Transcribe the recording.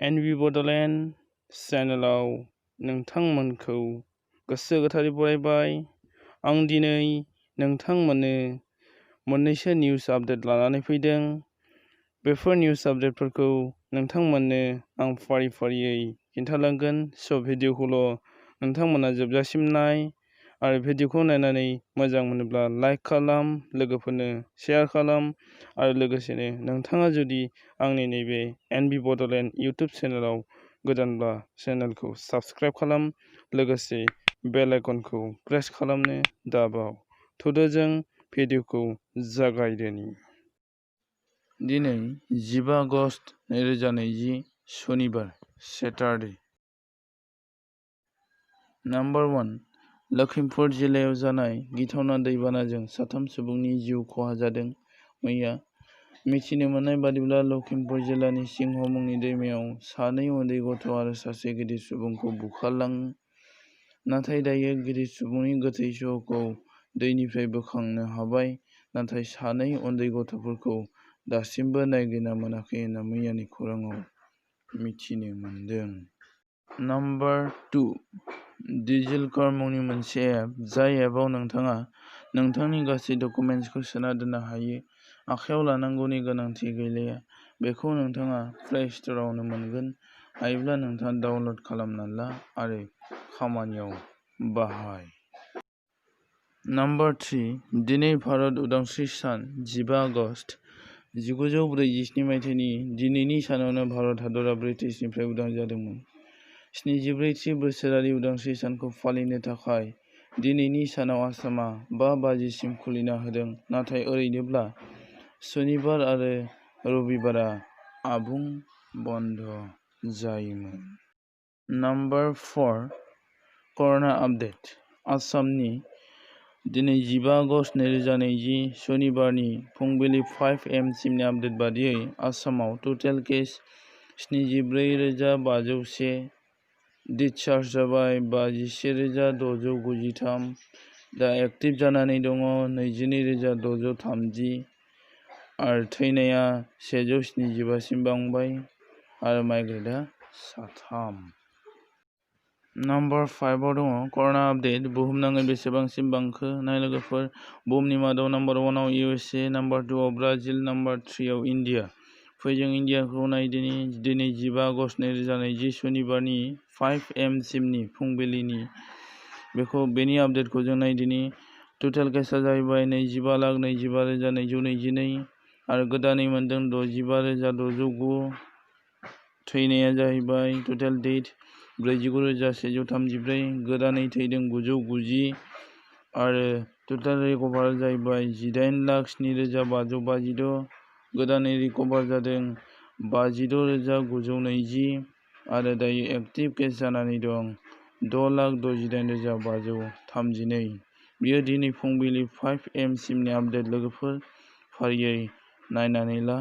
एनबि बड'लेण्ड चेनेलाव नोंथांमोनखौ गोसो गोथारै बरायबाय। आं दिनै नोंथांमोननो मोननैसो निउस आपडेट लानानै फैदों। बेफोर निउस आपडेटफोरखौ नोंथांमोननो आं फारि फारियै खिन्थालांगोन। स' भिडिअखौल' नोंथांमोना जोबजासिम नाय आरो भिडिअखौ नायनानै मोजां मोनोब्ला लाइक खालाम, लोगोफोरनो शेयार खालाम आरो लोगोसेनो नोंथाङा जुदि आंनि नैबे एनबि बड'लेण्ड इउटुब चेनेलाव गोदानब्ला चेनेलखौ साबस्क्राइब खालाम, लोगोसे बेल आइकनखौ प्रेस खालामनो दाबाव। थुदो जों भिडिअखौ जागायदोनि। दिनै 15 आगस्ट 2020 शनिबार सेटारडे। नाम्बार 1 लखिमपुर जिल्लायाव जानाय गिथावना दैबानाजों 3 सुबुंनि जिउ खहा जादों। मैया मिथिनो मोननाय बादिब्ला लखिमपुर जिल्लानि सिंह मुंनि दैमायाव 2 उन्दै गथ' आरो 1 गिदिर सुबुंखौ बुखारलाङो। नाथाय दायो गिदिर सुबुंनि गोथै सह'खौ दैनिफ्राय बोखांनो हाबाय, नाथाय 2 उन्दै गथ'फोरखौ दासिमबो नागिरना मोनाखै होनना मैयानि खौराङाव मिथिनो मोन्दों। नाम्बार 2 डिजिलकार मुंनि मोनसे एप, जाय एपआव नोंथाङा नोंथांनि गासै डकुमेन्ट्सखौ सोना दोननो हायो। आखायाव लानांगौनि गोनांथि गैलिया। बेखौ नोंथाङा प्ले स्ट'रआवनो मोनगोन। हायोब्ला नोंथाङा डाउनल'ड खालामना ला आरो खामानियाव बाहाय। नाम्बार 3 दिनै भारत उदांस्रि सान 15 आगस्ट 1947 मायथाइनि दिनैनि सानावनो भारत हादरा ब्रिटिशनिफ्राय उदां जादोंमोन। 74 थि बोसोरारि उदांस्रि सानखौ फालिनो थाखाय दिनैनि सानाव आसामा 5 बाजिसिम खुलिना होदों, नाथाय ओरैनोब्ला सनिबार आरो रबिबारआ आबुं बन्द जायोमोन। नाम्बार 4 कर'ना आपडेट आसामनि दिनै 15 आगस्ट 2020 शनिबारनि फुंबिलि 5 AM सिमनि आपडेट बादियै आसामाव टटेल केस 74,501, डिसचार्ज जाबाय 51,693, दा एक्टिभ जानानै दङ 22,630 आरो थैनाया 175 सिम बांबाय आरो माइग्रेडआ 3। नाम्बार 5 आव दङ कर'ना आपडेट बुहुमनाङै बेसेबांसिम बांखो नाय लोगोफोर। बुहुमनि मादाव नाम्बार 1 आव USA, नाम्बार 2 आव ब्राजिल, नाम्बार 3 आव इन्डिया। फै जों इन्डियाखौ नायदिनि। दिनै 15 आगस्ट 2020 शनिबारनि 5 AM सिमनि फुंबिलिनि बेनि आपडेटखौ जों नायदिनि। टटेल केसआ जाहैबाय 25,25,222 आरो गोदानै मोनदों 65,609। थैनाया जाहैबाय टटेल डेथ 49,134, गोदानै थैदों 990 आरो टटेल रिकभार जाहैबाय 18,07,556, गोदानै रिकभार जादों 56,920 आरो दायो एक्टिभ केस जानानै दं 6,68,532। बेयो दिनै फुंबिलि 5 AM सिमनि आपडेट लोगोफोर। फारियै नायनानै ला